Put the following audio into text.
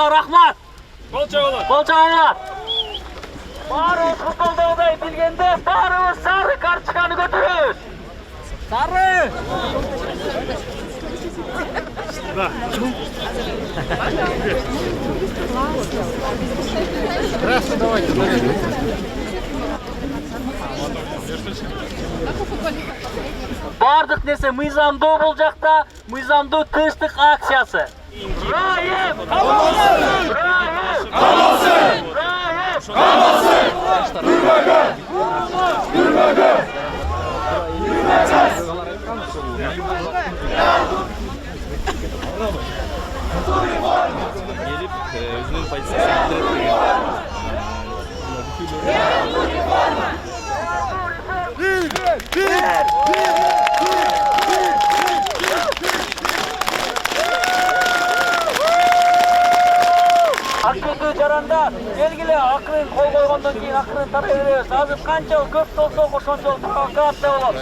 Баарыңызга рахмат. Кол чабуулар. Кол чабуулар. Баарыбыз футболдогудай билгенде баарыбыз сары карточканы көтөрөбүз. Сары! Баардык нерсе мыйзамдуу, бул жакта мыйзамдуу тынчтык акциясы. Райым! Камалсын! Райым! Камалсын! Райым! Камалсын! Келип өзүнүн позициясын билдирет деген. Активдүү жарандар, келгиле, акырын кол койгондон кийин акырын тарай беребиз. Азыр канча көп толсок, ошончолук провокация болот.